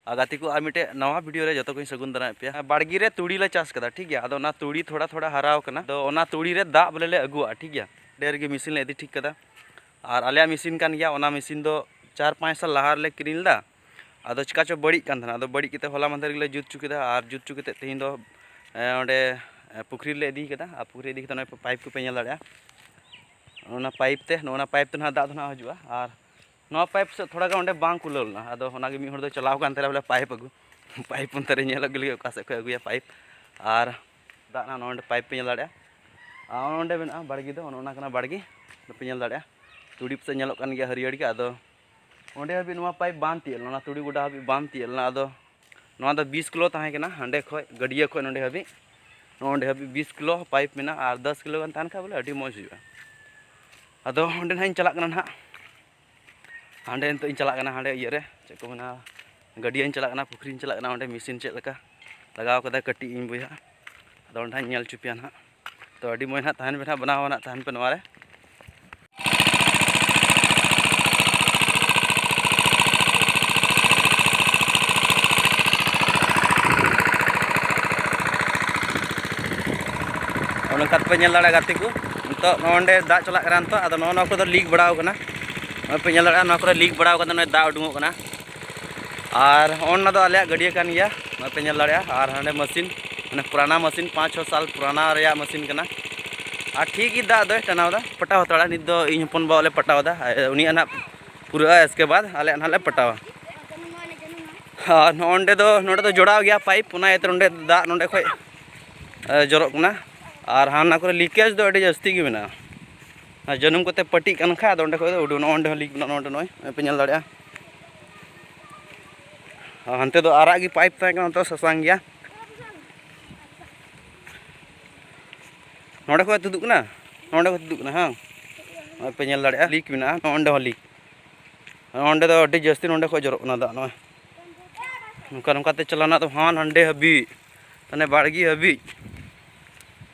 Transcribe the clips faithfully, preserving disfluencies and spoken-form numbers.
ᱟᱨ ᱜᱟᱛᱮ ᱠᱚ, ᱟᱨ ᱢᱤᱫᱴᱮᱡ ᱱᱟᱣᱟ video ᱨᱮ ᱡᱚᱛᱚ ᱠᱚᱧ ᱥᱟᱹᱜᱩᱱ ᱫᱟᱨᱟᱢᱮᱫ ᱯᱮᱭᱟ᱾ ᱵᱟᱲᱜᱮ ᱨᱮ ᱛᱩᱲᱤ ᱞᱮ ᱪᱟᱥ ᱠᱟᱫᱟ, ᱴᱷᱤᱠ ᱜᱮᱭᱟ᱾ ᱟᱫᱚ ᱚᱱᱟ ᱛᱩᱲᱤ ᱛᱷᱚᱲᱟ ᱛᱷᱚᱲᱟ ᱦᱟᱨᱟᱣ ᱠᱟᱱᱟ, ᱟᱫᱚ ᱚᱱᱟ ᱛᱩᱲᱤ ᱨᱮ ᱫᱟᱜ ᱵᱚᱞᱮ ᱞᱮ ᱟᱹᱜᱩᱣᱟᱜᱼᱟ, ᱴᱷᱤᱠ ᱜᱮᱭᱟ᱾ ᱰᱷᱮᱨ ᱜᱮ ᱢᱮᱥᱤᱱ ᱞᱮ ᱤᱫᱤ ᱴᱷᱤᱠ ᱠᱟᱫᱟ᱾ ᱟᱨ ᱟᱞᱮᱭᱟᱜ ᱢᱮᱥᱤᱱ ᱠᱟᱱ ᱜᱮᱭᱟ, ᱚᱱᱟ ᱢᱮᱥᱤᱱ ᱫᱚ ᱪᱟᱨ ᱯᱟᱸᱪ ᱥᱟᱞ ᱞᱟᱦᱟ ᱨᱮᱞᱮ ᱠᱤᱨᱤᱧ ᱞᱮᱫᱟ᱾ ᱟᱫᱚ ᱪᱤᱠᱟ ᱪᱚ ᱵᱟᱹᱲᱤᱡ ᱠᱟᱱ ᱛᱟᱦᱮᱱᱟ, ᱟᱫᱚ ᱵᱟᱹᱲᱤᱡ ᱠᱟᱛᱮ ᱦᱚᱞᱟ ᱢᱟᱦᱫᱮᱨ ᱜᱮᱞᱮ ᱡᱩᱛ ᱦᱚᱪᱚ ᱠᱮᱫᱟ᱾ ᱟᱨ ᱡᱩᱛ ᱦᱚᱪᱚ ᱠᱟᱛᱮ ᱛᱮᱦᱮᱧ ᱫᱚ, ᱮ, ᱚᱸᱰᱮ, ᱮ, ᱯᱩᱠᱷᱨᱤ ᱨᱮᱞᱮ ᱤᱫᱤ ᱠᱟᱫᱟ᱾ ᱟᱨ ᱯᱩᱠᱷᱨᱤ ᱤᱫᱤ ᱠᱟᱛᱮ ᱱᱚᱜᱼᱚᱭ pipe ᱠᱚᱯᱮ ᱧᱮᱞ ᱫᱟᱲᱮᱭᱟᱜᱼᱟ᱾ ᱚᱱᱟ pipe ᱛᱮ, ᱱᱚᱜᱼᱚ ᱱᱟ pipe ᱛᱮ ᱱᱟᱦᱟᱜ ᱫᱟᱜ ᱫᱚ ᱱᱟᱦᱟᱜ ᱦᱤᱡᱩᱜᱼᱟ᱾ ᱟᱨ ᱱᱚᱣᱟ pipe ᱥᱮᱫ ᱛᱷᱚᱲᱟ ᱜᱟᱱ ᱚᱸᱰᱮ ᱵᱟᱝ ᱠᱩᱞᱟᱹᱣ ᱞᱮᱱᱟ᱾ ᱟᱫᱚ ᱚᱱᱟᱜᱮ ᱢᱤᱫ ᱦᱚᱲ ᱫᱚ ᱪᱟᱞᱟᱣ ᱠᱟᱱ ᱛᱟᱞᱮᱭᱟ ᱵᱚᱞᱮ pipe ᱟᱹᱜᱩ᱾ Pipe ᱚᱱᱛᱮ ᱨᱮ ᱧᱮᱞ ᱟᱹᱜᱩ ᱞᱟᱹᱜᱤᱫ ᱚᱠᱟ ᱥᱮᱫ ᱠᱷᱚᱱ ᱟᱹᱜᱩᱭᱟ pipe᱾ ᱟᱨ ᱫᱟᱜ ᱱᱟᱦᱟᱜ ᱱᱚᱜᱼᱚ ᱱᱚᱸᱰᱮ pipe ᱯᱮ ᱧᱮᱞ ᱫᱟᱲᱮᱭᱟᱜᱼᱟ᱾ ᱟᱨ ᱚᱸᱰᱮ ᱢᱮᱱᱟᱜᱼᱟ ᱵᱟᱲᱜᱮ ᱫᱚ, ᱚᱱᱮ ᱚᱱᱟ ᱠᱟᱱᱟ ᱵᱟᱲᱜᱮ, ᱵᱟᱯᱮ ᱧᱮᱞ ᱫᱟᱲᱮᱭᱟᱜᱼᱟ᱾ ᱛᱩᱲᱤ ᱯᱟᱥᱮᱡ ᱧᱮᱞᱚᱜ ᱠᱟᱱ ᱜᱮᱭᱟ ᱦᱟᱹᱨᱭᱟᱹᱲ ᱜᱮ᱾ ᱟᱫᱚ ᱚᱸᱰᱮ ᱦᱟᱹᱵᱤᱡ ᱱᱚᱣᱟ pipe ᱵᱟᱝ ᱛᱤᱭᱟᱹᱜ ᱞᱮᱱᱟ, ᱚᱱᱟ ᱛᱩᱲᱤ ᱜᱚᱰᱟ ᱦᱟᱹᱵᱤᱡ ᱵᱟᱝ ᱛᱤᱭᱟᱹᱜ ᱞᱮᱱᱟ᱾ ᱟᱫᱚ ᱱᱚᱣᱟ ᱫᱚ ᱵᱤᱥ ᱠᱤᱞᱳ ᱛᱟᱦᱮᱸ ᱠᱟᱱᱟ, ᱦᱟᱸᱰᱮ ᱠᱷᱚᱡ, ᱜᱟᱹᱰᱭᱟᱹ ᱠᱷᱚᱡ ᱱᱚᱸᱰᱮ ᱦᱟᱹᱵᱤᱡ, ᱱᱚᱸᱰᱮ ᱦᱟᱹᱵᱤᱡ ᱵᱤᱥ ᱠᱤᱞᱳ pipe ᱢᱮᱱᱟᱜᱼᱟ᱾ ᱟᱨ ᱫᱚᱥ ᱠᱤᱞᱳ ᱜᱟᱱ ᱛᱟᱦᱮᱱ ᱠᱷᱟᱡ ᱵᱚᱞᱮ ᱟᱹᱰᱤ ᱢᱚᱡᱽ ᱦᱩᱭᱩᱜᱼᱟ᱾ ᱟᱫᱚ ᱚᱸᱰᱮ ᱱᱟᱦᱟᱜ ᱤᱧ ᱪᱟᱞᱟᱜ ᱠᱟᱱᱟ ᱱᱟᱦᱟᱜ, ᱦᱟᱸᱰᱮ ᱱᱤᱛᱚᱜ ᱤᱧ ᱪᱟᱞᱟᱜ ᱠᱟᱱᱟ, ᱦᱟᱸᱰᱮ ᱤᱭᱟᱹ ᱨᱮ, ᱪᱮᱫ ᱠᱚ ᱢᱮᱱᱟ, ᱜᱟᱹᱰᱭᱟᱹᱧ ᱪᱟᱞᱟᱜ ᱠᱟᱱᱟ, ᱯᱩᱠᱷᱨᱤᱧ ᱪᱟᱞᱟᱜ ᱠᱟᱱᱟ᱾ ᱚᱸᱰᱮ ᱢᱮᱥᱤᱱ ᱪᱮᱫ ᱞᱮᱠᱟ ᱞᱟᱜᱟᱣ ᱠᱟᱫᱟᱭ ᱠᱟᱹᱴᱤᱡ ᱤᱧ ᱵᱚᱭᱦᱟ, ᱟᱫᱚ ᱚᱸᱰᱮ ᱦᱟᱸᱜ ᱤᱧ ᱧᱮᱞ ᱦᱚᱪᱚ ᱯᱮᱭᱟ ᱱᱟᱦᱟᱜ᱾ ᱛᱚ ᱟᱹᱰᱤ ᱢᱚᱡᱽ ᱱᱟᱦᱟᱜ, ᱛᱟᱦᱮᱱ ᱯᱮ ᱱᱟᱦᱟᱜ, ᱵᱮᱱᱟᱣ ᱱᱟᱦᱟᱜ ᱛᱟᱦᱮᱱ ᱯᱮ ᱱᱚᱣᱟ ᱨᱮ᱾ ᱚᱱᱠᱟ ᱛᱮᱯᱮ ᱧᱮᱞ ᱫᱟᱲᱮᱭᱟᱜᱼᱟ ᱜᱟᱛᱮ ᱠᱚ, ᱱᱤᱛᱚᱜ ᱱᱚᱜᱼᱚ ᱱᱚᱸᱰᱮ ᱫᱟᱜ ᱪᱟᱞᱟᱜ ᱠᱟᱱᱟ ᱱᱤᱛᱚᱜ᱾ ᱟᱫᱚ ᱱᱚᱜᱼᱚ ᱱᱚᱣᱟ ᱠᱚᱨᱮ ᱫᱚ leak ᱵᱟᱲᱟᱣ ᱠᱟᱱᱟ, ᱱᱚᱜᱼᱚᱭ ᱯᱮ ᱧᱮᱞ ᱫᱟᱲᱮᱭᱟᱜᱼᱟ, ᱱᱚᱣᱟ ᱠᱚᱨᱮ leak ᱵᱟᱲᱟᱣ ᱠᱟᱱᱟ, ᱱᱚᱜᱼᱚᱭ ᱫᱟᱜ ᱩᱰᱩᱝᱚᱜ ᱠᱟᱱᱟ᱾ ᱟᱨ ᱦᱚᱸᱜᱼᱚ ᱱᱟ ᱫᱚ ᱟᱞᱮᱭᱟᱜ ᱜᱟᱹᱰᱭᱟᱹ ᱠᱟᱱ ᱜᱮᱭᱟ, ᱱᱚᱜᱼᱚᱭ ᱯᱮ ᱧᱮᱞ ᱫᱟᱲᱮᱭᱟᱜᱼᱟ᱾ ᱟᱨ ᱦᱟᱸᱰᱮ ᱢᱮᱥᱤᱱ, ᱢᱟᱱᱮ ᱯᱩᱨᱟᱱᱟ ᱢᱮᱥᱤᱱ, ᱯᱟᱸᱪ ᱪᱷᱚ ᱥᱟᱞ ᱯᱩᱨᱟᱱᱟ ᱨᱮᱭᱟᱜ ᱢᱮᱥᱤᱱ ᱠᱟᱱᱟ᱾ ᱟᱨ ᱴᱷᱤᱠ ᱜᱮ ᱫᱟᱜ ᱫᱚᱭ ᱴᱟᱱᱟᱣ ᱮᱫᱟ, ᱯᱟᱴᱟᱣ ᱦᱟᱛᱟᱲᱟ᱾ ᱱᱤᱛ ᱫᱚ ᱤᱧ ᱦᱚᱯᱚᱱ ᱵᱟᱵᱟ ᱞᱮ ᱯᱟᱴᱟᱣ ᱮᱫᱟ, ᱩᱱᱤᱭᱟᱜ ᱱᱟᱦᱟᱜ ᱯᱩᱨᱟᱹᱜᱼᱟ, ᱮᱥᱠᱮ ᱵᱟᱫ ᱟᱞᱮᱭᱟᱜ ᱱᱟᱦᱟᱜ ᱞᱮ ᱯᱟᱴᱟᱣᱟ᱾ ᱟᱨ ᱱᱚᱜᱼᱚ ᱱᱚᱸᱰᱮ ᱫᱚ, ᱱᱚᱸᱰᱮ ᱫᱚ ᱡᱚᱲᱟᱣ ᱜᱮᱭᱟ pipe, ᱚᱱᱟ ᱤᱭᱟᱹᱛᱮ ᱱᱚᱸᱰᱮ ᱫᱟᱜ ᱱᱚᱸᱰᱮ ᱠᱷᱚᱡ, ᱮ, ᱡᱚᱨᱚᱜ ᱠᱟᱱᱟ᱾ ᱟᱨ ᱦᱟᱱᱟ ᱠᱚᱨᱮ leakage ᱫᱚ ᱟᱹᱰᱤ ᱡᱟᱹᱥᱛᱤ ᱜᱮ ᱢᱮᱱᱟᱜᱼᱟ᱾ ᱟᱨ ᱡᱟᱹᱱᱩᱢ ᱠᱚᱛᱮ ᱯᱟᱹᱴᱤᱜ ᱠᱟᱱ ᱠᱷᱟᱡ, ᱟᱫᱚ ᱚᱸᱰᱮ ᱠᱷᱚᱡ ᱫᱚ ᱩᱰᱩᱠ, ᱱᱚᱜᱼᱚ ᱱᱚᱸᱰᱮ ᱦᱚᱸ leak ᱢᱮᱱᱟᱜᱼᱟ, ᱱᱚᱸᱰᱮ ᱱᱚᱜᱼᱚᱭ ᱯᱮ ᱧᱮᱞ ᱫᱟᱲᱮᱭᱟᱜᱼᱟ᱾ ᱟᱨ ᱦᱟᱱᱛᱮ ᱫᱚ ᱟᱨᱟᱜ ᱜᱮ pipe ᱛᱟᱦᱮᱸ ᱠᱟᱱᱟ, ᱱᱚᱛᱮ ᱫᱚ ᱥᱟᱥᱟᱝ ᱜᱮᱭᱟ᱾ ᱱᱚᱸᱰᱮ ᱠᱷᱚᱡ ᱛᱩᱫᱩᱜ ᱠᱟᱱᱟ, ᱱᱚᱸᱰᱮ ᱠᱷᱚᱡ ᱛᱩᱫᱩᱜ ᱠᱟᱱᱟ, ᱦᱮᱸ᱾ ᱱᱚᱜᱼᱚᱭ ᱯᱮ ᱧᱮᱞ ᱫᱟᱲᱮᱭᱟᱜᱼᱟ, leak ᱢᱮᱱᱟᱜᱼᱟ, ᱱᱚᱸᱰᱮ ᱦᱚᱸ leak᱾ ᱱᱚᱸᱰᱮ ᱫᱚ ᱟᱹᱰᱤ ᱡᱟᱹᱥᱛᱤ ᱱᱚᱸᱰᱮ ᱠᱷᱚᱡ ᱡᱚᱨᱚᱜ ᱠᱟᱱᱟ ᱫᱟᱜ, ᱱᱚᱜᱼᱚᱭ᱾ ᱱᱚᱝᱠᱟ ᱱᱚᱝᱠᱟ ᱛᱮ ᱪᱟᱞᱟᱣᱱᱟ ᱫᱚ ᱦᱟᱱ ᱦᱟᱸᱰᱮ ᱦᱟᱹᱵᱤᱡ, ᱢᱟᱱᱮ ᱵᱟᱲᱜᱮ ᱦᱟᱹᱵᱤᱡ᱾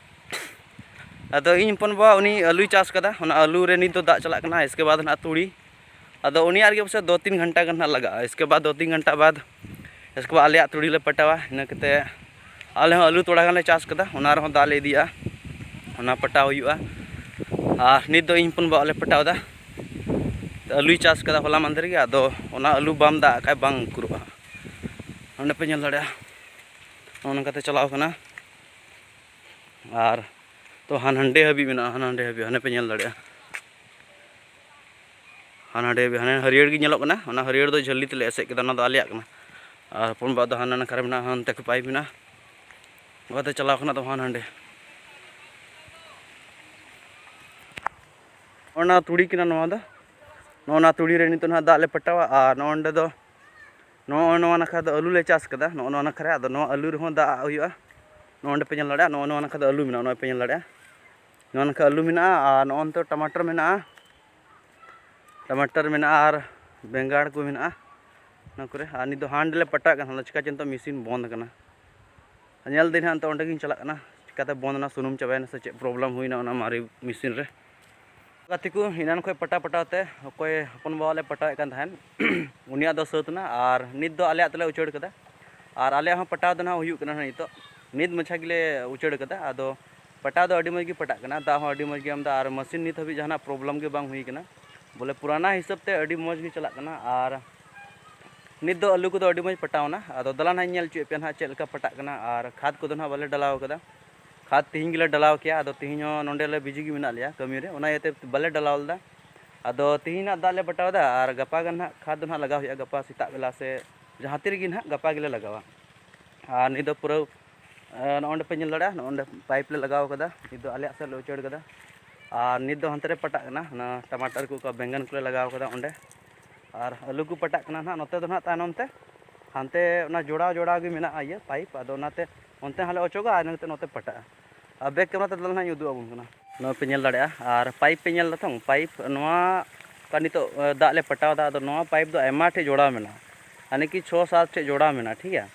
ᱟᱫᱚ ᱤᱧ ᱦᱚᱯᱚᱱ ᱵᱟᱵᱟ ᱩᱱᱤ ᱟᱹᱞᱩᱭ ᱪᱟᱥ ᱠᱟᱫᱟ, ᱚᱱᱟ ᱟᱹᱞᱩ ᱨᱮ ᱱᱤᱛ ᱫᱚ ᱫᱟᱜ ᱪᱟᱞᱟᱜ ᱠᱟᱱᱟ, ᱤᱥᱠᱮ ᱵᱟᱫ ᱱᱟᱦᱟᱜ ᱛᱩᱲᱤ᱾ ᱟᱫᱚ ᱩᱱᱤᱭᱟᱜ ᱨᱮᱜᱮ ᱯᱟᱥᱮᱡ ᱫᱩ ᱛᱤᱱ ᱜᱷᱚᱱᱴᱟ ᱜᱟᱱ ᱱᱟᱦᱟᱜ ᱞᱟᱜᱟᱜᱼᱟ, ᱤᱥᱠᱮ ᱵᱟᱫ ᱫᱩ ᱛᱤᱱ ᱜᱷᱚᱱᱴᱟ ᱵᱟᱫ ᱤᱥᱠᱮ ᱵᱟᱫ ᱟᱞᱮᱭᱟᱜ ᱛᱩᱲᱤ ᱞᱮ ᱯᱟᱴᱟᱣᱟ᱾ ᱤᱱᱟᱹ ᱠᱟᱛᱮ ᱟᱞᱮ ᱦᱚᱸ ᱟᱹᱞᱩ ᱛᱷᱚᱲᱟ ᱜᱟᱱ ᱞᱮ ᱪᱟᱥ ᱠᱟᱫᱟ, ᱚᱱᱟ ᱨᱮᱦᱚᱸ ᱫᱟᱜ ᱞᱮ ᱤᱫᱤᱭᱟ, ᱚᱱᱟ ᱯᱟᱴᱟᱣ ᱦᱩᱭᱩᱜᱼᱟ᱾ ᱟᱨ ᱱᱤᱛ ᱫᱚ ᱤᱧ ᱦᱚᱯᱚᱱ ᱵᱟᱵᱟ ᱞᱮ ᱯᱟᱴᱟᱣ ᱮᱫᱟ᱾ ᱟᱹᱞᱩᱭ ᱪᱟᱥ ᱠᱟᱫᱟ ᱦᱚᱞᱟ ᱢᱟᱦᱫᱮᱨ ᱜᱮ, ᱟᱫᱚ ᱚᱱᱟ ᱟᱹᱞᱩ ᱵᱟᱢ ᱫᱟᱜ ᱠᱷᱟᱡ ᱵᱟᱝ ᱩᱠᱩᱨᱚᱜᱼᱟ᱾ ᱚᱸᱰᱮ ᱯᱮ ᱧᱮᱞ ᱫᱟᱲᱮᱭᱟᱜᱼᱟ, ᱱᱚᱜᱼᱚ ᱱᱚᱝᱠᱟᱛᱮ ᱪᱟᱞᱟᱣ ᱠᱟᱱᱟ᱾ ᱟᱨ ᱛᱚ ᱦᱟᱱ ᱦᱟᱸᱰᱮ ᱦᱟᱹᱵᱤᱡ ᱢᱮᱱᱟᱜᱼᱟ, ᱦᱟᱱ ᱦᱟᱸᱰᱮ ᱦᱟᱹᱵᱤᱡ, ᱦᱟᱱᱮ ᱯᱮ ᱧᱮᱞ ᱫᱟᱲᱮᱭᱟᱜᱼᱟ, ᱦᱟᱱ ᱦᱟᱸᱰᱮ ᱦᱟᱹᱵᱤᱡ, ᱦᱟᱱᱮ ᱦᱟᱹᱨᱭᱟᱹᱲ ᱜᱮ ᱧᱮᱞᱚᱜ ᱠᱟᱱᱟ, ᱚᱱᱟ ᱦᱟᱹᱨᱭᱟᱹᱲ ᱫᱚ ᱡᱷᱟᱹᱞᱤ ᱛᱮᱞᱮ ᱮᱥᱮᱫ ᱠᱮᱫᱟ, ᱚᱱᱟ ᱫᱚ ᱟᱞᱮᱭᱟᱜ ᱠᱟᱱᱟ᱾ ᱟᱨ ᱦᱚᱯᱚᱱ ᱵᱟ ᱫᱚ ᱦᱟᱱᱟ ᱱᱟᱠᱷᱟ ᱨᱮ ᱢᱮᱱᱟᱜᱼᱟ, ᱦᱟᱱᱛᱮ ᱠᱷᱚᱱ ᱯᱟᱭᱤᱯ ᱢᱮᱱᱟᱜᱼᱟ, ᱚᱱᱠᱟᱛᱮ ᱪᱟᱞᱟᱣ ᱠᱟᱱᱟ ᱫᱚ ᱦᱟᱱ ᱦᱟᱸᱰᱮ᱾ ᱚᱱᱟ ᱛᱩᱲᱤ ᱠᱟᱱᱟ ᱱᱚᱣᱟ ᱫᱚ, ᱱᱚᱜᱼᱚ ᱱᱚᱣᱟ ᱛᱩᱲᱤ ᱨᱮ ᱱᱤᱛᱚᱜ ᱱᱟᱦᱟᱜ ᱫᱟᱜ ᱞᱮ ᱯᱟᱴᱟᱣᱟ᱾ ᱟᱨ ᱱᱚᱜᱼᱚ ᱱᱚᱸᱰᱮ ᱫᱚ, ᱱᱚᱜᱼᱚ ᱱᱚᱣᱟ ᱱᱟᱠᱷᱟ ᱫᱚ ᱟᱹᱞᱩ ᱞᱮ ᱪᱟᱥ ᱠᱟᱫᱟ, ᱱᱚᱜᱼᱚ ᱱᱚᱣᱟ ᱱᱟᱠᱷᱟ ᱨᱮ, ᱟᱫᱚ ᱱᱚᱣᱟ ᱟᱹᱞᱩ ᱨᱮᱦᱚᱸ ᱫᱟᱜ ᱟᱜ ᱦᱩᱭᱩᱜᱼᱟ᱾ ᱱᱚᱜᱼᱚ ᱱᱚᱸᱰᱮ ᱯᱮ ᱧᱮᱞ ᱫᱟᱲᱮᱭᱟᱜᱼᱟ, ᱱᱚᱜᱼᱚ ᱱᱚᱣᱟ ᱱᱟᱠᱷᱟ ᱫᱚ ᱟᱹᱞᱩ ᱢᱮᱱᱟᱜᱼᱟ, ᱱᱚᱣᱟ ᱱᱟᱠᱷᱟ ᱟᱹᱞᱩ ᱢᱮᱱᱟᱜᱼᱟ, ᱟᱨ ᱱᱚᱜᱼᱚ ᱱᱚᱛᱮ ᱴᱟᱢᱟᱴᱟᱨ ᱢᱮᱱᱟᱜᱼᱟ, ᱴᱟᱢᱟᱴᱟᱨ ᱢᱮᱱᱟᱜᱼᱟ ᱟᱨ ᱵᱮᱸᱜᱟᱲ ᱠᱚ ᱢᱮᱱᱟᱜᱼᱟ ᱚᱱᱟ ᱠᱚᱨᱮ᱾ ᱟᱨ ᱱᱤᱛ ᱫᱚ ᱦᱟᱸᱰ ᱞᱮ ᱯᱟᱴᱟᱜ ᱠᱟᱱᱟ, ᱪᱤᱠᱟ ᱪᱚ ᱱᱤᱛᱚᱜ ᱢᱮᱥᱤᱱ ᱵᱚᱱᱫ ᱟᱠᱟᱱᱟ᱾ ᱧᱮᱞ ᱫᱟᱹᱧ ᱦᱟᱸᱜ ᱱᱤᱛᱚᱜ ᱚᱸᱰᱮ ᱜᱤᱧ ᱪᱟᱞᱟᱜ ᱠᱟᱱᱟ, ᱪᱤᱠᱟᱛᱮ ᱵᱚᱱᱫ ᱮᱱᱟ, ᱥᱩᱱᱩᱢ ᱪᱟᱵᱟᱭᱮᱱᱟ ᱥᱮ ᱪᱮᱫ ᱯᱨᱚᱵᱞᱮᱢ ᱦᱩᱭᱱᱟ ᱚᱱᱟ ᱢᱟᱨᱮ ᱢᱮᱥᱤᱱ ᱨᱮ᱾ ᱜᱟᱛᱮ ᱠᱚ, ᱮᱱᱟᱱ ᱠᱷᱚᱱ ᱯᱟᱴᱟ ᱯᱟᱴᱟᱣ ᱛᱮ ᱚᱠᱚᱭ ᱦᱚᱯᱚᱱ ᱵᱟᱵᱟ ᱞᱮ ᱯᱟᱴᱟᱣᱮᱫ ᱠᱟᱱ ᱛᱟᱦᱮᱸᱫ, ᱩᱱᱤᱭᱟᱜ ᱫᱚ ᱥᱟᱹᱛ ᱮᱱᱟ ᱟᱨ ᱱᱤᱛ ᱫᱚ ᱟᱞᱮᱭᱟᱜ ᱛᱮᱞᱮ ᱩᱪᱟᱹᱲ ᱠᱟᱫᱟ᱾ ᱟᱨ ᱟᱞᱮᱭᱟᱜ ᱦᱚᱸ ᱯᱟᱴᱟᱣ ᱫᱚ ᱱᱟᱦᱟᱜ ᱦᱩᱭᱩᱜ ᱠᱟᱱᱟ ᱱᱤᱛᱚᱜ, ᱱᱤᱛ ᱢᱟᱪᱷᱟ ᱜᱮᱞᱮ ᱩᱪᱟᱹᱲ ᱠᱟᱫᱟ᱾ ᱟᱫᱚ ᱯᱟᱴᱟᱣ ᱫᱚ ᱟᱹᱰᱤ ᱢᱚᱡᱽ ᱜᱮ ᱯᱟᱴᱟᱜ ᱠᱟᱱᱟ, ᱫᱟᱜ ᱦᱚᱸ ᱟᱹᱰᱤ ᱢᱚᱡᱽ ᱜᱮ ᱮᱢ ᱮᱫᱟ ᱟᱨ ᱢᱮᱥᱤᱱ ᱱᱤᱛ ᱦᱟᱹᱵᱤᱡ ᱡᱟᱦᱟᱱᱟᱜ ᱯᱨᱚᱵᱞᱮᱢ ᱜᱮ ᱵᱟᱝ ᱦᱩᱭ ᱠᱟᱱᱟ᱾ ᱵᱚᱞᱮ ᱯᱩᱨᱟᱱᱟ ᱦᱤᱥᱟᱹᱵ ᱛᱮ ᱟᱹᱰᱤ ᱢᱚᱡᱽ ᱜᱮ ᱪᱟᱞᱟᱜ ᱠᱟᱱᱟ᱾ ᱟᱨ ᱱᱤᱛ ᱫᱚ ᱟᱹᱞᱩ ᱠᱚᱫᱚ ᱟᱹᱰᱤ ᱢᱚᱡᱽ ᱯᱟᱴᱟᱣᱱᱟ᱾ ᱟᱫᱚ ᱫᱮᱞᱟ ᱱᱟᱦᱟᱜ ᱤᱧ ᱧᱮᱞ ᱦᱚᱪᱚᱭᱮᱫ ᱯᱮᱭᱟ ᱱᱟᱦᱟᱜ ᱪᱮᱫ ᱞᱮᱠᱟ ᱯᱟᱴᱟᱜ ᱠᱟᱱᱟ᱾ ᱟᱨ ᱠᱷᱟᱫᱽ ᱠᱚᱫᱚ ᱱᱟᱦᱟᱜ ᱵᱟᱞᱮ ᱰᱟᱞᱟᱣ ᱠᱟᱫᱟ, ᱠᱷᱟᱫᱽ ᱛᱤᱦᱤᱧ ᱜᱮᱞᱮ ᱰᱟᱞᱟᱣ ᱠᱮᱭᱟ, ᱟᱫᱚ ᱛᱤᱦᱤᱧ ᱦᱚᱸ ᱱᱚᱸᱰᱮ ᱞᱮ ᱵᱤᱡᱤ ᱜᱮ ᱢᱮᱱᱟᱜ ᱞᱮᱭᱟ ᱠᱟᱹᱢᱤ ᱨᱮ, ᱚᱱᱟ ᱤᱭᱟᱹᱛᱮ ᱵᱟᱞᱮ ᱰᱟᱞᱟᱣ ᱞᱮᱫᱟ᱾ ᱟᱫᱚ ᱛᱤᱦᱤᱧ ᱱᱟᱦᱟᱜ ᱫᱟᱜ ᱞᱮ ᱯᱟᱴᱟᱣ ᱮᱫᱟ ᱟᱨ ᱜᱟᱯᱟ ᱜᱮ ᱱᱟᱦᱟᱜ ᱠᱷᱟᱫᱽ ᱫᱚ ᱱᱟᱦᱟᱜ ᱞᱟᱜᱟᱣ ᱦᱩᱭᱩᱜᱼᱟ, ᱜᱟᱯᱟ ᱥᱮᱛᱟᱜ ᱵᱮᱞᱟ ᱥᱮ ᱡᱟᱦᱟᱸ ᱛᱤ ᱨᱮᱜᱮ ᱱᱟᱦᱟᱜ ᱜᱟᱯᱟ ᱜᱮᱞᱮ ᱞᱟᱜᱟᱣᱟ᱾ ᱟᱨ ᱱᱤᱛ ᱫᱚ ᱯᱩᱨᱟᱹ, ᱮ, ᱱᱚᱜᱼᱚ ᱱᱚᱸᱰᱮ ᱯᱮ ᱧᱮᱞ ᱫᱟᱲᱮᱭᱟᱜᱼᱟ, ᱱᱚᱜᱼᱚ ᱱᱚᱸᱰᱮ ᱯᱟᱭᱤᱯ ᱞᱮ ᱞᱟᱜᱟᱣ ᱠᱟᱫᱟ, ᱱᱤᱛ ᱫᱚ ᱟᱞᱮᱭᱟᱜ ᱥᱮᱫ ᱞᱮ ᱩᱪᱟᱹᱲ ᱠᱟᱫᱟ᱾ ᱟᱨ ᱱᱤᱛ ᱫᱚ ᱦᱟᱱᱛᱮ ᱨᱮ ᱯᱟᱴᱟᱜ ᱠᱟᱱᱟ, ᱚᱱᱟ ᱴᱟᱢᱟᱴᱟᱨ ᱠᱚ, ᱚᱠᱟ ᱵᱮᱸᱜᱟᱱ ᱠᱚᱞᱮ ᱞᱟᱜᱟᱣ ᱠᱟᱫᱟ ᱚᱸᱰᱮ᱾ ᱟᱨ ᱟᱹᱞᱩ ᱠᱚ ᱯᱟᱴᱟᱜ ᱠᱟᱱᱟ ᱱᱟᱦᱟᱜ ᱱᱚᱛᱮ ᱫᱚ ᱱᱟᱦᱟᱜ ᱛᱟᱭᱱᱚᱢ ᱛᱮ, ᱦᱟᱱᱛᱮ ᱚᱱᱟ ᱡᱚᱲᱟᱣ ᱡᱚᱲᱟᱣ ᱜᱮ ᱢᱮᱱᱟᱜᱼᱟ ᱤᱭᱟᱹ ᱯᱟᱭᱤᱯ, ᱟᱫᱚ ᱚᱱᱟᱛᱮ ᱚᱱᱛᱮ ᱦᱟᱸᱜ ᱞᱮ ᱚᱪᱚᱜᱟ ᱟᱨ ᱤᱱᱟᱹ ᱠᱟᱛᱮ ᱱᱚᱛᱮ ᱯᱟᱴᱟᱜᱼᱟ᱾ ᱟᱨ ᱵᱮᱠ ᱠᱮᱢᱮᱨᱟ ᱛᱮ ᱫᱮᱞᱟ ᱱᱟᱦᱟᱜ ᱤᱧ ᱩᱫᱩᱜ ᱟᱵᱚᱱ ᱠᱟᱱᱟ᱾ ᱱᱚᱣᱟ ᱯᱮ ᱧᱮᱞ ᱫᱟᱲᱮᱭᱟᱜᱼᱟ, ᱟᱨ ᱯᱟᱭᱤᱯ ᱯᱮ ᱧᱮᱞ ᱫᱟ ᱛᱚ, ᱯᱟᱭᱤᱯ ᱱᱚᱣᱟ ᱚᱠᱟ ᱱᱤᱛᱚᱜ, ᱮ, ᱫᱟᱜ ᱞᱮ ᱯᱟᱴᱟᱣ ᱮᱫᱟ, ᱟᱫᱚ ᱱᱚᱣᱟ ᱯᱟᱭᱤᱯ ᱫᱚ ᱟᱭᱢᱟ ᱴᱷᱮᱡ ᱡᱚᱲᱟᱣ ᱢᱮᱱᱟᱜᱼᱟ, ᱭᱟᱱᱤ ᱠᱤ ᱪᱷᱚ ᱥᱟᱛ ᱴᱷᱮᱡ ᱡᱚᱲᱟᱣ ᱢᱮᱱᱟᱜᱼᱟ, ᱴᱷᱤᱠ ᱜᱮᱭᱟ᱾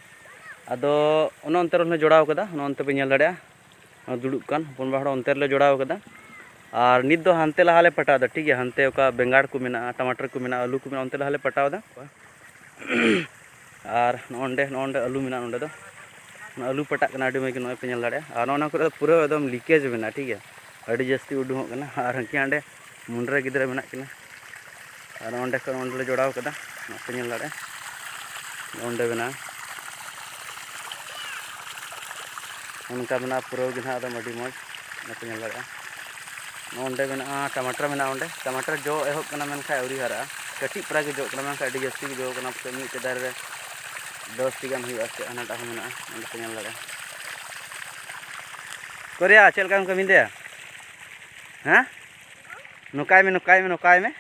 ᱟᱫᱚ ᱚᱱᱮ ᱚᱱᱛᱮ ᱨᱮᱦᱚᱸ ᱞᱮ ᱡᱚᱲᱟᱣ ᱠᱟᱫᱟ, ᱱᱚᱜᱼᱚ ᱱᱚᱱᱛᱮ ᱯᱮ ᱧᱮᱞ ᱫᱟᱲᱮᱭᱟᱜᱼᱟ, ᱱᱚᱣᱟ ᱫᱩᱲᱩᱵ ᱠᱟᱱ ᱦᱚᱯᱚᱱ ᱵᱟ ᱦᱚᱲ ᱚᱱᱛᱮ ᱨᱮᱞᱮ ᱡᱚᱲᱟᱣ ᱠᱟᱫᱟ᱾ ᱟᱨ ᱱᱤᱛ ᱫᱚ ᱦᱟᱱᱛᱮ ᱞᱟᱦᱟ ᱞᱮ ᱯᱟᱴᱟᱣ ᱮᱫᱟ, ᱴᱷᱤᱠ ᱜᱮᱭᱟ, ᱦᱟᱱᱛᱮ ᱚᱠᱟ ᱵᱮᱸᱜᱟᱲ ᱠᱚ ᱢᱮᱱᱟᱜᱼᱟ, ᱴᱟᱢᱟᱴᱟᱨ ᱠᱚ ᱢᱮᱱᱟᱜᱼᱟ, ᱟᱹᱞᱩ ᱠᱚ ᱢᱮᱱᱟᱜᱼᱟ, ᱚᱱᱛᱮ ᱞᱟᱦᱟ ᱞᱮ ᱯᱟᱴᱟᱣ ᱮᱫᱟ᱾ ᱟᱨ ᱱᱚᱜᱼᱚ ᱱᱚᱸᱰᱮ, ᱱᱚᱜᱼᱚ ᱱᱚᱸᱰᱮ ᱟᱹᱞᱩ ᱢᱮᱱᱟᱜᱼᱟ, ᱱᱚᱸᱰᱮ ᱫᱚ ᱚᱱᱟ ᱟᱹᱞᱩ ᱯᱟᱴᱟᱜ ᱠᱟᱱᱟ, ᱟᱹᱰᱤ ᱢᱚᱡᱽ ᱜᱮ ᱱᱚᱜᱼᱚᱭ ᱯᱮ ᱧᱮᱞ ᱫᱟᱲᱮᱭᱟᱜᱼᱟ᱾ ᱟᱨ ᱱᱚᱜᱼᱚ ᱱᱚᱣᱟ ᱠᱚᱨᱮ ᱫᱚ ᱯᱩᱨᱟᱹ ᱮᱠᱫᱚᱢ ᱞᱤᱠᱮᱡᱽ ᱢᱮᱱᱟᱜᱼᱟ, ᱴᱷᱤᱠ ᱜᱮᱭᱟ, ᱟᱹᱰᱤ ᱡᱟᱹᱥᱛᱤ ᱩᱰᱩᱝᱚᱜ ᱠᱟᱱᱟ᱾ ᱟᱨ ᱦᱟᱱᱠᱮ ᱦᱟᱸᱰᱮ ᱢᱩᱱᱰᱨᱟᱹ ᱜᱤᱫᱽᱨᱟᱹ ᱢᱮᱱᱟᱜ ᱠᱤᱱᱟ᱾ ᱟᱨ ᱚᱸᱰᱮ ᱠᱷᱚᱱ ᱚᱸᱰᱮ ᱞᱮ ᱡᱚᱲᱟᱣ ᱠᱟᱫᱟ, ᱱᱚᱛᱮ ᱧᱮᱞ ᱫᱟᱲᱮᱭᱟᱜᱼᱟ, ᱚᱸᱰᱮ ᱢᱮᱱᱟᱜᱼᱟ᱾ ᱚᱱᱠᱟ ᱢᱮᱱᱟᱜᱼᱟ ᱯᱩᱨᱟᱹ ᱜᱮ ᱱᱟᱦᱟᱜ, ᱮᱠᱫᱚᱢ ᱟᱹᱰᱤ ᱢᱚᱡᱽ, ᱱᱚᱛᱮ ᱧᱮᱞ ᱫᱟᱲᱮᱭᱟᱜᱼᱟ᱾ ᱱᱚᱸᱰᱮ ᱢᱮᱱᱟᱜᱼᱟ ᱴᱟᱢᱟᱴᱟᱨ, ᱢᱮᱱᱟᱜᱼᱟ ᱚᱸᱰᱮ ᱴᱟᱢᱟᱴᱟᱨ ᱡᱚ ᱮᱦᱚᱵ ᱠᱟᱱᱟ, ᱢᱮᱱᱠᱷᱟᱱ ᱟᱹᱣᱨᱤ ᱦᱟᱨᱟᱜᱼᱟ, ᱠᱟᱹᱴᱤᱡ ᱯᱟᱨᱟ ᱜᱮ ᱡᱚ ᱠᱟᱱᱟ, ᱢᱮᱱᱠᱷᱟᱱ ᱟᱹᱰᱤ ᱡᱟᱹᱥᱛᱤ ᱜᱮ ᱡᱚ ᱠᱟᱱᱟ᱾ ᱯᱟᱥᱮᱡ ᱢᱤᱫᱴᱮᱡ ᱫᱟᱨᱮ ᱨᱮ ᱫᱚᱥ ᱴᱤ ᱜᱟᱱ ᱦᱩᱭᱩᱜᱼᱟ, ᱥᱮ ᱦᱟᱱᱟᱴᱟᱜ ᱦᱚᱸ ᱢᱮᱱᱟᱜᱼᱟ, ᱚᱸᱰᱮ ᱯᱮ ᱧᱮᱞ ᱫᱟᱲᱮᱭᱟᱜᱼᱟ᱾ ᱠᱚᱨᱮᱭᱟ, ᱪᱮᱫ ᱞᱮᱠᱟᱢ ᱠᱟᱹᱢᱤᱭᱮᱫᱟ? ᱦᱮᱸ? ᱱᱚᱝᱠᱟᱭ ᱢᱮ, ᱱᱚᱝᱠᱟᱭ ᱢᱮ, ᱱᱚᱝᱠᱟᱭ ᱢᱮ᱾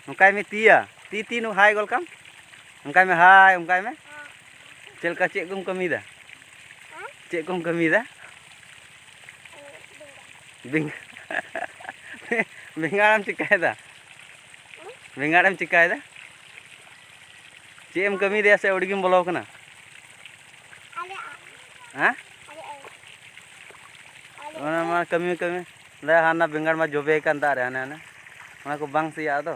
ᱱᱚᱝᱠᱟᱭ ᱢᱮ, ᱛᱤᱭᱟ᱾ ᱛᱤ, ᱛᱤ, ᱱᱩ ᱦᱟᱭ ᱜᱚᱞ ᱠᱟᱢ᱾ ᱚᱱᱠᱟᱭ ᱢᱮ, ᱦᱟᱭ, ᱚᱱᱠᱟᱭ ᱢᱮ᱾ ᱪᱮᱫ ᱞᱮᱠᱟ, ᱪᱮᱫ ᱠᱚᱢ ᱠᱟᱹᱢᱤᱭᱮᱫᱟ? ᱪᱮᱫ ᱠᱚᱢ ᱠᱟᱹᱢᱤᱭᱮᱫᱟ? ᱵᱮᱸᱜ-, ᱵᱮᱸᱜᱟᱲᱮᱢ ᱪᱤᱠᱟᱹᱭᱮᱫᱟ? ᱵᱮᱸᱜᱟᱲᱮᱢ ᱪᱤᱠᱟᱹᱭᱮᱫᱟ? ᱪᱮᱫ ᱮᱢ ᱠᱟᱹᱢᱤᱭᱮᱫᱟ ᱥᱮ ᱟᱹᱣᱲᱤ ᱜᱮᱢ ᱵᱚᱞᱚ ᱟᱠᱟᱱᱟ? ᱦᱮᱸ? ᱚᱱᱟ ᱢᱟ ᱠᱟᱹᱢᱤ, ᱠᱟᱹᱢᱤ᱾ ᱫᱟ ᱦᱟᱱᱟ ᱵᱮᱸᱜᱟᱲ ᱢᱟ ᱡᱚᱵᱮ ᱟᱠᱟᱱ ᱫᱟᱜ ᱨᱮ, ᱦᱟᱱᱮ, ᱦᱟᱱᱮ᱾ ᱚᱱᱟ ᱠᱚ ᱵᱟᱝ ᱥᱮᱭᱟᱜᱼᱟ ᱟᱫᱚ᱾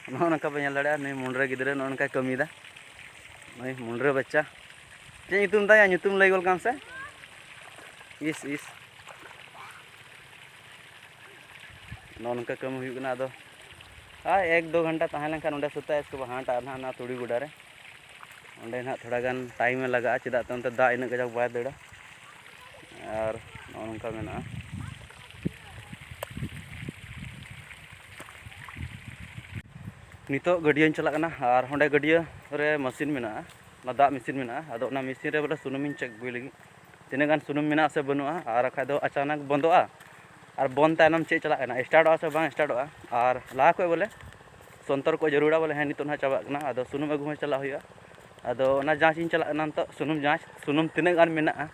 ᱱᱚᱜᱼᱚ ᱱᱚᱝᱠᱟ ᱯᱮ ᱧᱮᱞ ᱫᱟᱲᱮᱭᱟᱜᱼᱟ, ᱱᱩᱭ ᱢᱩᱱᱰᱨᱟᱹ ᱜᱤᱫᱽᱨᱟᱹ ᱱᱚᱜᱼᱚ ᱱᱚᱝᱠᱟᱭ ᱠᱟᱹᱢᱤᱭᱮᱫᱟ᱾ ᱱᱩᱭ ᱢᱩᱱᱰᱨᱟᱹ ᱵᱟᱪᱪᱟ᱾ ᱪᱮᱫ ᱧᱩᱛᱩᱢ ᱛᱟᱭᱟ? ᱧᱩᱛᱩᱢ ᱞᱟᱹᱭ ᱜᱚᱫ ᱠᱟᱢ ᱥᱮ? ᱤᱥ, ᱤᱥ᱾ ᱱᱚᱜᱼᱚ ᱱᱚᱝᱠᱟ ᱠᱟᱹᱢᱤ ᱦᱩᱭᱩᱜ ᱠᱟᱱᱟ᱾ ᱟᱫᱚ ᱟᱨ ᱮᱠ ᱫᱩ ᱜᱷᱚᱱᱴᱟ ᱛᱟᱦᱮᱸ ᱞᱮᱱᱠᱷᱟᱱ ᱚᱸᱰᱮ ᱥᱩᱛᱟᱹᱜᱼᱟ, ᱤᱥᱠᱮ ᱵᱟᱫ ᱦᱟᱸᱴ ᱟᱨ ᱱᱟᱦᱟᱜ ᱛᱩᱲᱤ ᱜᱚᱰᱟ ᱨᱮ᱾ ᱚᱸᱰᱮ ᱱᱟᱦᱟᱜ ᱛᱷᱚᱲᱟ ᱜᱟᱱ ᱴᱟᱭᱤᱢ ᱮ ᱞᱟᱜᱟᱜᱼᱟ, ᱪᱮᱫᱟᱜ ᱛᱮ ᱚᱱᱛᱮ ᱫᱟᱜ ᱤᱱᱟᱹᱜ ᱠᱟᱡᱟᱠ ᱵᱟᱭ ᱫᱟᱹᱲᱟ᱾ ᱟᱨ ᱱᱚᱜᱼᱚ ᱱᱚᱝᱠᱟ ᱢᱮᱱᱟᱜᱼᱟ᱾ ᱱᱤᱛᱚᱜ ᱜᱟᱹᱰᱭᱟᱹᱧ ᱪᱟᱞᱟᱜ ᱠᱟᱱᱟ ᱟᱨ ᱚᱸᱰᱮ ᱜᱟᱹᱰᱭᱟᱹ ᱨᱮ ᱢᱮᱥᱤᱱ ᱢᱮᱱᱟᱜᱼᱟ, ᱚᱱᱟ ᱫᱟᱜ ᱢᱮᱥᱤᱱ ᱢᱮᱱᱟᱜᱼᱟ᱾ ᱟᱫᱚ ᱚᱱᱟ ᱢᱮᱥᱤᱱ ᱨᱮ ᱵᱚᱞᱮ ᱥᱩᱱᱩᱢᱤᱧ ᱪᱮᱠ ᱟᱹᱜᱩᱭ ᱞᱟᱹᱜᱤᱫ, ᱛᱤᱱᱟᱹᱜ ᱜᱟᱱ ᱥᱩᱱᱩᱢ ᱢᱮᱱᱟᱜᱼᱟ ᱥᱮ ᱵᱟᱹᱱᱩᱜᱼᱟ, ᱟᱨ ᱵᱟᱠᱷᱟᱡ ᱫᱚ ᱟᱪᱟᱱᱟᱠ ᱵᱚᱱᱫᱚᱜᱼᱟ᱾ ᱟᱨ ᱵᱚᱱᱫ ᱛᱟᱭᱱᱚᱢ ᱪᱮᱫ ᱪᱟᱞᱟᱜ ᱠᱟᱱᱟ, ᱥᱴᱟᱨᱴᱚᱜᱼᱟ ᱥᱮ ᱵᱟᱝ ᱥᱴᱟᱨᱴᱚᱜᱼᱟ, ᱟᱨ ᱞᱟᱦᱟ ᱠᱷᱚᱡ ᱵᱚᱞᱮ ᱥᱚᱱᱛᱚᱨ ᱠᱚ ᱡᱟᱹᱨᱩᱲᱟ ᱵᱚᱞᱮ, ᱦᱮᱸ, ᱱᱤᱛᱚᱜ ᱱᱟᱦᱟᱜ ᱪᱟᱵᱟᱜ ᱠᱟᱱᱟ᱾ ᱟᱫᱚ ᱥᱩᱱᱩᱢ ᱟᱹᱜᱩ ᱦᱚᱸ ᱪᱟᱞᱟᱜ ᱦᱩᱭᱩᱜᱼᱟ᱾ ᱟᱫᱚ ᱚᱱᱟ ᱡᱟᱸᱪ ᱤᱧ ᱪᱟᱞᱟᱜ ᱠᱟᱱᱟ ᱱᱤᱛᱚᱜ, ᱥᱩᱱᱩᱢ ᱡᱟᱸᱪ, ᱥᱩᱱᱩᱢ ᱛᱤᱱᱟᱹᱜ ᱜᱟᱱ ᱢᱮᱱᱟᱜᱼᱟ᱾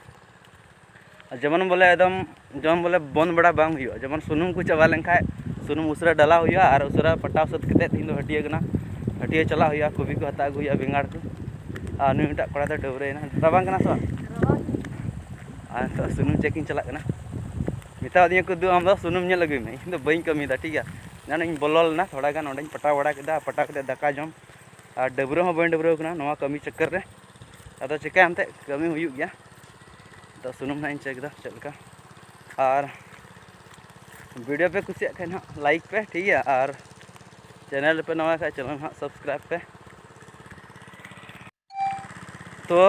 ᱟᱨ ᱡᱮᱢᱚᱱ ᱵᱚᱞᱮ ᱮᱠᱫᱚᱢ, ᱡᱮᱢᱚᱱ ᱵᱚᱞᱮ ᱵᱚᱱᱫ ᱵᱟᱲᱟ ᱵᱟᱝ ᱦᱩᱭᱩᱜᱼᱟ, ᱡᱮᱢᱚᱱ ᱥᱩᱱᱩᱢ ᱠᱚ ᱪᱟᱵᱟ ᱞᱮᱱᱠᱷᱟᱡ ᱥᱩᱱᱩᱢ ᱩᱥᱟᱹᱨᱟ ᱰᱟᱞᱟᱣ ᱦᱩᱭᱩᱜᱼᱟ᱾ ᱟᱨ ᱩᱥᱟᱹᱨᱟ ᱯᱟᱴᱟᱣ ᱥᱟᱹᱛ ᱠᱟᱛᱮᱫ ᱛᱮᱦᱮᱧ ᱫᱚ ᱦᱟᱹᱴᱤᱭᱟᱹ ᱠᱟᱱᱟ, ᱦᱟᱹᱴᱤᱭᱟᱹ ᱪᱟᱞᱟᱜ ᱦᱩᱭᱩᱜᱼᱟ, ᱠᱚᱵᱷᱤ ᱠᱚ ᱦᱟᱛᱟᱣ ᱟᱹᱜᱩ ᱦᱩᱭᱩᱜᱼᱟ, ᱵᱮᱸᱜᱟᱲ ᱠᱚ᱾ ᱟᱨ ᱱᱩᱭ ᱢᱤᱫᱴᱟᱜ ᱠᱚᱲᱟ ᱫᱚ ᱰᱟᱹᱵᱽᱨᱟᱹᱭᱮᱱᱟ, ᱨᱟᱵᱟᱝ ᱠᱟᱱᱟ ᱥᱮ ᱵᱟᱝ? ᱟᱨ ᱱᱤᱛᱚᱜ ᱥᱩᱱᱩᱢ ᱪᱮᱠ ᱤᱧ ᱪᱟᱞᱟᱜ ᱠᱟᱱᱟ᱾ ᱢᱮᱛᱟᱣᱟᱫᱤᱧᱟ ᱠᱚ, "ᱫᱩ, ᱟᱢ ᱫᱚ ᱥᱩᱱᱩᱢ ᱧᱮᱞ ᱟᱹᱜᱩᱭ ᱢᱮ, ᱤᱧ ᱫᱚ ᱵᱟᱹᱧ ᱠᱟᱹᱢᱤᱭᱮᱫᱟ", ᱴᱷᱤᱠ ᱜᱮᱭᱟ᱾ ᱮᱱᱟᱱ ᱤᱧ ᱵᱚᱞᱚ ᱞᱮᱱᱟ, ᱛᱷᱚᱲᱟ ᱜᱟᱱ ᱚᱸᱰᱮᱧ ᱯᱟᱴᱟᱣ ᱵᱟᱲᱟ ᱠᱮᱫᱟ, ᱯᱟᱴᱟᱣ ᱠᱟᱛᱮᱫ ᱫᱟᱠᱟ ᱡᱚᱢ, ᱟᱨ ᱰᱟᱹᱵᱽᱨᱟᱹ ᱦᱚᱸ ᱵᱟᱹᱧ ᱰᱟᱹᱵᱽᱨᱟᱹ ᱟᱠᱟᱱᱟ ᱱᱚᱣᱟ ᱠᱟᱹᱢᱤ ᱪᱟᱠᱠᱟᱨ ᱨᱮ᱾ ᱟᱫᱚ ᱪᱤᱠᱟᱹᱭᱟᱢ ᱮᱱᱛᱮᱫ, ᱠᱟᱹᱢᱤ ᱦᱩᱭᱩᱜ ᱜᱮᱭᱟ᱾ ᱛᱚ ᱥᱩᱱᱩᱢ ᱱᱟᱦᱟᱜ ᱤᱧ ᱪᱮᱠ ᱮᱫᱟ ᱪᱮᱫ ᱞᱮᱠᱟ᱾ ᱟᱨ ᱵᱷᱤᱰᱤᱭᱳ ᱯᱮ ᱠᱩᱥᱤᱭᱟᱜ ᱠᱷᱟᱱ ᱦᱟᱸᱜ ᱞᱟᱭᱤᱠ ᱯᱮ, ᱴᱷᱤᱠ ᱜᱮᱭᱟ? ᱟᱨ ᱪᱮᱱᱮᱞ ᱨᱮᱯᱮ ᱱᱟᱣᱟ ᱠᱷᱟᱱ ᱪᱮᱱᱮᱞ ᱦᱟᱸᱜ ᱥᱟᱵᱥᱠᱨᱟᱭᱤᱵᱽ ᱯᱮ᱾ ᱛᱚ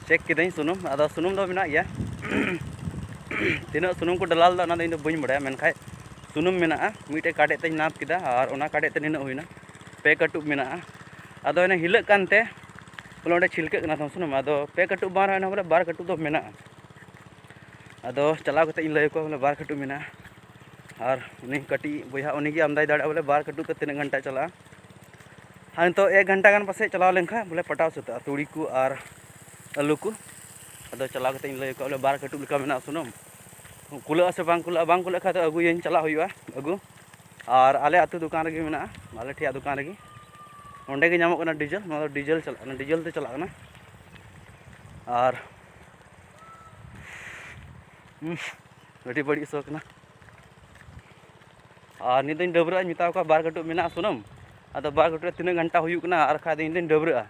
ᱪᱮᱠ ᱠᱤᱫᱟᱹᱧ ᱥᱩᱱᱩᱢ, ᱟᱫᱚ ᱥᱩᱱᱩᱢ ᱫᱚ ᱢᱮᱱᱟᱜ ᱜᱮᱭᱟ᱾ ᱛᱤᱱᱟᱹᱜ ᱥᱩᱱᱩᱢ ᱠᱚ ᱰᱟᱞᱟᱣ ᱞᱮᱫᱟ ᱚᱱᱟ ᱫᱚ ᱤᱧ ᱫᱚ ᱵᱟᱹᱧ ᱵᱟᱲᱟᱭᱟ, ᱢᱮᱱᱠᱷᱟᱱ ᱥᱩᱱᱩᱢ ᱢᱮᱱᱟᱜᱼᱟ᱾ ᱢᱤᱫᱴᱮᱡ ᱠᱟᱰᱮᱡ ᱛᱮᱧ ᱱᱟᱯ ᱠᱮᱫᱟ ᱟᱨ ᱚᱱᱟ ᱠᱟᱰᱮᱡ ᱛᱮ ᱱᱤᱱᱟᱹᱜ ᱦᱩᱭᱱᱟ, ᱯᱮ ᱠᱟᱹᱴᱩᱵ ᱢᱮᱱᱟᱜᱼᱟ᱾ ᱟᱫᱚ ᱮᱱᱮ ᱦᱤᱞᱟᱹᱜ ᱠᱟᱱᱛᱮ ᱵᱚᱞᱮ ᱚᱸᱰᱮ ᱪᱷᱤᱞᱠᱟᱹᱜ ᱠᱟᱱᱟ ᱛᱟᱢ ᱥᱩᱱᱩᱢ, ᱟᱫᱚ ᱯᱮ ᱠᱟᱹᱴᱩᱵ ᱵᱟᱝ ᱨᱮᱦᱚᱸ ᱮᱱᱟ ᱵᱚᱞᱮ ᱵᱟᱨ ᱠᱟᱹᱴᱩᱵ ᱫᱚ ᱢᱮᱱᱟᱜᱼᱟ᱾ ᱟᱫᱚ ᱪᱟᱞᱟᱣ ᱠᱟᱛᱮ ᱤᱧ ᱞᱟᱹᱭ ᱟᱠᱚᱣᱟ ᱵᱚᱞᱮ ᱵᱟᱨ ᱠᱟᱹᱴᱩᱵ ᱢᱮᱱᱟᱜᱼᱟ᱾ ᱟᱨ ᱩᱱᱤ ᱠᱟᱹᱴᱤᱡ ᱵᱚᱭᱦᱟ ᱩᱱᱤ ᱜᱮ ᱟᱢᱫᱟᱭ ᱫᱟᱲᱮᱭᱟᱜᱼᱟ ᱵᱚᱞᱮ ᱵᱟᱨ ᱠᱟᱹᱴᱩᱵ ᱛᱮ ᱛᱤᱱᱟᱹᱜ ᱜᱷᱚᱱᱴᱟ ᱪᱟᱞᱟᱜᱼᱟ᱾ ᱟᱨ ᱱᱤᱛᱚᱜ ᱮᱠ ᱜᱷᱚᱱᱴᱟ ᱜᱟᱱ ᱯᱟᱥᱮᱡ ᱪᱟᱞᱟᱣ ᱞᱮᱱᱠᱷᱟᱱ ᱵᱚᱞᱮ ᱯᱟᱴᱟᱣ ᱥᱟᱹᱛᱟᱹᱜᱼᱟ ᱛᱩᱲᱤ ᱠᱚ ᱟᱨ ᱟᱹᱞᱩ ᱠᱚ᱾ ᱟᱫᱚ ᱪᱟᱞᱟᱣ ᱠᱟᱛᱮ ᱤᱧ ᱞᱟᱹᱭ ᱟᱠᱚᱣᱟ ᱵᱚᱞᱮ ᱵᱟᱨ ᱠᱟᱹᱴᱩᱵ ᱞᱮᱠᱟ ᱢᱮᱱᱟᱜᱼᱟ ᱥᱩᱱᱩᱢ, ᱠᱩᱞᱟᱹᱜᱼᱟ ᱥᱮ ᱵᱟᱝ ᱠᱩᱞᱟᱹᱜᱼᱟ, ᱵᱟᱝ ᱠᱩᱞᱟᱹᱜ ᱠᱷᱟᱡ ᱫᱚ ᱟᱹᱜᱩᱭᱟᱹᱧ, ᱪᱟᱞᱟᱜ ᱦᱩᱭᱩᱜᱼᱟ ᱟᱹᱜᱩ᱾ ᱟᱨ ᱟᱞᱮ ᱟᱹᱛᱩ ᱫᱚᱠᱟᱱ ᱨᱮᱜᱮ ᱢᱮᱱᱟᱜᱼᱟ, ᱟᱞᱮ ᱴᱷᱮᱡ ᱫᱚᱠᱟᱱ ᱨᱮᱜᱮ, ᱚᱸᱰᱮ ᱜᱮ ᱧᱟᱢᱚᱜ ᱠᱟᱱᱟ ᱰᱤᱡᱮᱞ᱾ ᱱᱚᱣᱟ ᱫᱚ ᱰᱤᱡᱮᱞ ᱪᱟᱞᱟᱜ ᱠᱟᱱᱟ, ᱰᱤᱡᱮᱞ ᱛᱮ ᱪᱟᱞᱟᱜ ᱠᱟᱱᱟ᱾ ᱟᱨ ᱩᱸᱦ, ᱟᱹᱰᱤ ᱵᱟᱹᱲᱤᱡ ᱥᱚ ᱠᱟᱱᱟ᱾ ᱟᱨ ᱱᱤᱛ ᱫᱚᱧ ᱰᱟᱹᱵᱽᱨᱟᱹᱜᱼᱟ, ᱢᱮᱛᱟᱣ ᱠᱚᱣᱟ ᱵᱟᱨ ᱠᱟᱹᱴᱩᱵ ᱢᱮᱱᱟᱜᱼᱟ ᱥᱩᱱᱩᱢ᱾ ᱟᱫᱚ ᱵᱟᱨ ᱠᱟᱹᱴᱩᱵ ᱨᱮ ᱛᱤᱱᱟᱹᱜ ᱜᱷᱚᱱᱴᱟ ᱦᱩᱭᱩᱜ ᱠᱟᱱᱟ, ᱟᱨ ᱠᱷᱟᱡ ᱫᱚ ᱤᱧ ᱫᱚᱧ ᱰᱟᱹᱵᱽᱨᱟᱹᱜᱼᱟ᱾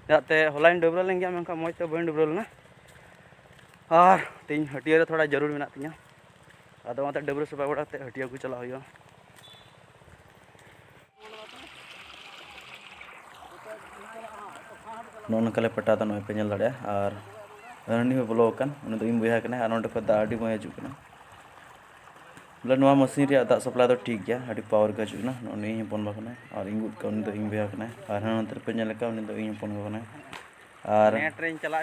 ᱪᱮᱫᱟᱜ ᱛᱮ ᱦᱚᱞᱟᱧ ᱰᱟᱹᱵᱽᱨᱟᱹ ᱞᱮᱱ ᱜᱮᱭᱟ, ᱢᱮᱱᱠᱷᱟᱱ ᱢᱚᱡᱽ ᱛᱮ ᱵᱟᱹᱧ ᱰᱟᱹᱵᱽᱨᱟᱹ ᱞᱮᱱᱟ᱾ ᱟᱨ ᱛᱮᱦᱮᱧ ᱦᱟᱹᱴᱭᱟᱹ ᱨᱮ ᱛᱷᱚᱲᱟ ᱡᱟᱹᱨᱩᱲ ᱢᱮᱱᱟᱜ ᱛᱤᱧᱟᱹ, ᱟᱫᱚ ᱚᱱᱟᱛᱮ ᱰᱟᱹᱵᱽᱨᱟᱹ ᱥᱟᱯᱷᱟ ᱵᱟᱲᱟ ᱠᱟᱛᱮ ᱦᱟᱹᱴᱭᱟᱹ ᱠᱚ ᱪᱟᱞᱟᱜ ᱦᱩᱭᱩᱜᱼᱟ᱾ ᱱᱚᱜᱼᱚ ᱱᱚᱝᱠᱟ ᱞᱮ ᱯᱟᱴᱟᱣ ᱫᱟ, ᱱᱚᱜᱼᱚᱭ ᱯᱮ ᱧᱮᱞ ᱫᱟᱲᱮᱭᱟᱜᱼᱟ᱾ ᱟᱨ ᱨᱟᱹᱱᱤ ᱦᱚᱸ ᱵᱚᱞᱚ ᱟᱠᱟᱱ, ᱩᱱᱤ ᱫᱚ ᱤᱧ ᱵᱚᱭᱦᱟ ᱠᱟᱱᱟᱭ᱾ ᱟᱨ ᱱᱚᱸᱰᱮ ᱠᱷᱚᱱ ᱫᱟᱜ ᱟᱹᱰᱤ ᱢᱚᱡᱽ ᱦᱤᱡᱩᱜ ᱠᱟᱱᱟ᱾ ᱵᱚᱞᱮ ᱱᱚᱣᱟ ᱢᱮᱥᱤᱱ ᱨᱮᱭᱟᱜ ᱫᱟᱜ ᱥᱟᱯᱞᱟᱭ ᱫᱚ ᱴᱷᱤᱠ ᱜᱮᱭᱟ, ᱟᱹᱰᱤ ᱯᱟᱣᱟᱨ ᱜᱮ ᱦᱤᱡᱩᱜ ᱠᱟᱱᱟ᱾ ᱱᱚᱜᱼᱚ ᱱᱩᱭ ᱤᱧ ᱦᱚᱯᱚᱱ ᱵᱟ ᱠᱟᱱᱟᱭ, ᱟᱨ ᱤᱧ ᱜᱚᱜ ᱠᱟᱜ ᱩᱱᱤ ᱫᱚ ᱤᱧ ᱵᱚᱭᱦᱟ ᱠᱟᱱᱟᱭ᱾ ᱟᱨ ᱦᱟᱱᱟ ᱱᱚᱛᱮ ᱨᱮᱯᱮ ᱧᱮᱞ ᱠᱟᱜ ᱩᱱᱤ ᱫᱚ ᱤᱧ ᱦᱚᱯᱚᱱ ᱜᱚ ᱠᱟᱱᱟᱭ᱾ ᱟᱨ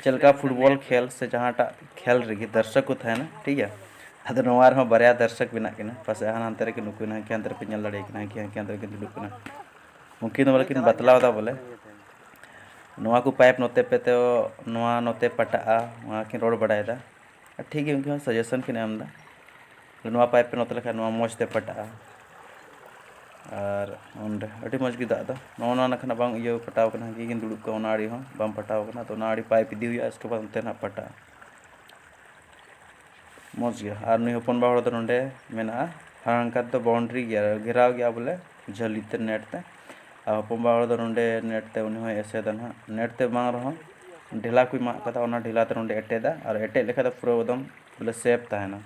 ᱪᱮᱫ ᱞᱮᱠᱟ ᱯᱷᱩᱴᱵᱚᱞ ᱠᱷᱮᱞ ᱥᱮ ᱡᱟᱦᱟᱸᱴᱟᱜ ᱠᱷᱮᱞ ᱨᱮᱜᱮ ᱫᱚᱨᱥᱚᱠ ᱠᱚ ᱛᱟᱦᱮᱱᱟ, ᱴᱷᱤᱠ ᱜᱮᱭᱟ? ᱟᱫᱚ ᱱᱚᱣᱟ ᱨᱮᱦᱚᱸ ᱵᱟᱨᱭᱟ ᱫᱚᱨᱥᱚᱠ ᱢᱮᱱᱟᱜ ᱠᱤᱱᱟ, ᱯᱟᱥᱮᱡ ᱦᱟᱱᱟ ᱦᱟᱱᱛᱮ ᱨᱮᱠᱤᱱ ᱩᱠᱩᱭᱱᱟ, ᱦᱟᱱᱠᱮ ᱦᱟᱱᱛᱮ ᱨᱮᱯᱮ ᱧᱮᱞ ᱫᱟᱲᱮᱭᱟᱠᱤᱱᱟ, ᱦᱟᱱᱠᱮ ᱦᱟᱱᱠᱮ ᱦᱟᱱᱛᱮ ᱨᱮᱠᱤᱱ ᱫᱩᱲᱩᱵ ᱠᱟᱱᱟ᱾ ᱩᱱᱠᱤᱱ ᱫᱚ ᱵᱚᱞᱮ ᱠᱤᱱ ᱵᱟᱛᱞᱟᱣ ᱮᱫᱟ ᱵᱚᱞᱮ᱾ ᱱᱚᱣᱟ ᱠᱚ ᱯᱟᱭᱤᱯ ᱱᱚᱛᱮ ᱯᱮ ᱛᱚ, ᱱᱚᱣᱟ ᱱᱚᱛᱮ ᱯᱟᱴᱟᱜᱼᱟ, ᱚᱱᱟ ᱠᱤᱱ ᱨᱚᱲ ᱵᱟᱲᱟᱭᱮᱫᱟ᱾ ᱟᱨ ᱴᱷᱤᱠ ᱜᱮ, ᱩᱱᱠᱤᱱ ᱦᱚᱸ ᱥᱟᱡᱮᱥᱚᱱ ᱠᱤᱱ ᱮᱢ ᱮᱫᱟ, ᱱᱚᱣᱟ ᱯᱟᱭᱤᱯ ᱯᱮ ᱱᱚᱛᱮ ᱞᱮᱠᱷᱟᱱ ᱱᱚᱣᱟ ᱢᱚᱡᱽ ᱛᱮ ᱯᱟᱴᱟᱜᱼᱟ᱾ ᱟᱨ ᱚᱸᱰᱮ ᱟᱹᱰᱤ ᱢᱚᱡᱽ ᱜᱮ ᱫᱟᱜ ᱫᱚ ᱱᱚᱜᱼᱚ ᱱᱚᱣᱟ ᱱᱟᱠᱷᱟ ᱱᱟᱜ ᱵᱟᱝ ᱤᱭᱟᱹ ᱯᱟᱴᱟᱣ ᱠᱟᱱᱟ, ᱦᱟᱸᱜᱮ ᱠᱤᱱ ᱫᱩᱲᱩᱵ ᱠᱚᱜᱼᱟ, ᱚᱱᱟ ᱟᱲᱮ ᱦᱚᱸ ᱵᱟᱝ ᱯᱟᱴᱟᱣ ᱠᱟᱱᱟ᱾ ᱛᱚ ᱚᱱᱟ ᱟᱲᱮ ᱯᱟᱭᱤᱯ ᱤᱫᱤ ᱦᱩᱭᱩᱜᱼᱟ, ᱩᱥᱠᱮ ᱵᱟᱫᱽ ᱚᱱᱛᱮ ᱱᱟᱜ ᱯᱟᱴᱟᱜᱼᱟ᱾ ᱢᱚᱡᱽ ᱜᱮᱭᱟ᱾ ᱟᱨ ᱱᱩᱭ ᱦᱚᱯᱚᱱ ᱵᱟ ᱦᱚᱲ ᱫᱚ ᱱᱚᱰᱮ ᱢᱮᱱᱟᱜᱼᱟ, ᱦᱟᱱᱠᱟ ᱫᱚ ᱵᱟᱣᱩᱱᱰᱨᱤ ᱜᱮᱭᱟ, ᱜᱷᱮᱨᱟᱣ ᱜᱮᱭᱟ ᱵᱚᱞᱮ ᱡᱷᱟᱹᱞᱤ ᱛᱮ, ᱱᱮᱴ ᱛᱮ᱾ ᱟᱨ ᱦᱚᱯᱚᱱ ᱵᱟ ᱦᱚᱲ ᱫᱚ ᱱᱚᱰᱮ ᱱᱮᱴ ᱛᱮ ᱩᱱᱤ ᱦᱚᱸᱭ ᱮᱥᱮᱫᱟ ᱱᱟᱦᱟᱜ᱾ ᱱᱮᱴ ᱛᱮ ᱵᱟᱝ ᱨᱮᱦᱚᱸ ᱰᱷᱮᱞᱟ ᱠᱚᱭ ᱢᱟᱜ ᱠᱟᱫᱟ, ᱚᱱᱟ ᱰᱷᱮᱞᱟ ᱛᱮ ᱱᱚᱰᱮ ᱮᱴᱮᱫᱟ, ᱟᱨ ᱮᱴᱮᱫ ᱞᱮᱠᱷᱟᱡ ᱫᱚ ᱯᱩᱨᱟᱹ ᱮᱠᱫᱚᱢ ᱵᱚᱞᱮ ᱥᱮᱯᱷ ᱛᱟᱦᱮᱱᱟ᱾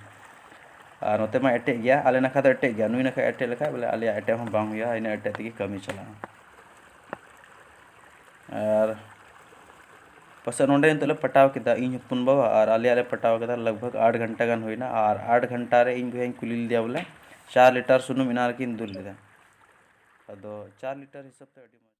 ᱟᱨ ᱱᱚᱛᱮ ᱢᱟ ᱮᱴᱮᱫ ᱜᱮᱭᱟ, ᱟᱞᱮ ᱱᱟᱠᱷᱟ ᱫᱚ ᱮᱴᱮᱫ ᱜᱮᱭᱟ, ᱱᱩᱭ ᱱᱟᱠᱷᱟ ᱮᱴᱮᱫ ᱞᱮᱠᱷᱟᱡ ᱵᱚᱞᱮ ᱟᱞᱮᱭᱟᱜ ᱮᱴᱮᱫ ᱦᱚᱸ ᱵᱟᱝ ᱦᱩᱭᱩᱜᱼᱟ, ᱤᱱᱟᱹ ᱮᱴᱮᱫ ᱛᱮᱜᱮ ᱠᱟᱹᱢᱤ ᱪᱟᱞᱟᱜᱼᱟ᱾ ᱟᱨ ᱯᱟᱥᱮᱡ ᱱᱚᱰᱮ ᱱᱤᱛᱚᱜ ᱞᱮ ᱯᱟᱴᱟᱣ ᱠᱮᱫᱟ, ᱤᱧ ᱦᱚᱯᱚᱱ ᱵᱟᱵᱟ ᱟᱨ ᱟᱞᱮᱭᱟᱜ ᱞᱮ ᱯᱟᱴᱟᱣ ᱠᱮᱫᱟ, ᱞᱟᱜᱽ ᱵᱷᱟᱜᱽ ᱟᱴ ᱜᱷᱚᱱᱴᱟ ᱜᱟᱱ ᱦᱩᱭᱱᱟ᱾ ᱟᱨ ᱟᱴ ᱜᱷᱚᱱᱴᱟ ᱨᱮ ᱤᱧ ᱵᱚᱭᱦᱟᱧ ᱠᱩᱞᱤ ᱞᱮᱫᱮᱭᱟ ᱵᱚᱞᱮ ᱪᱟᱨ ᱞᱤᱴᱟᱨ ᱥᱩᱱᱩᱢ ᱮᱱᱟᱝ ᱨᱮᱠᱤᱱ ᱫᱩᱞ ᱞᱮᱫᱟ᱾ ᱟᱫᱚ ᱪᱟᱨ ᱞᱤᱴᱟᱨ ᱦᱤᱥᱟᱹᱵ ᱛᱮ ᱟᱹᱰᱤ ᱢᱚᱡᱽ᱾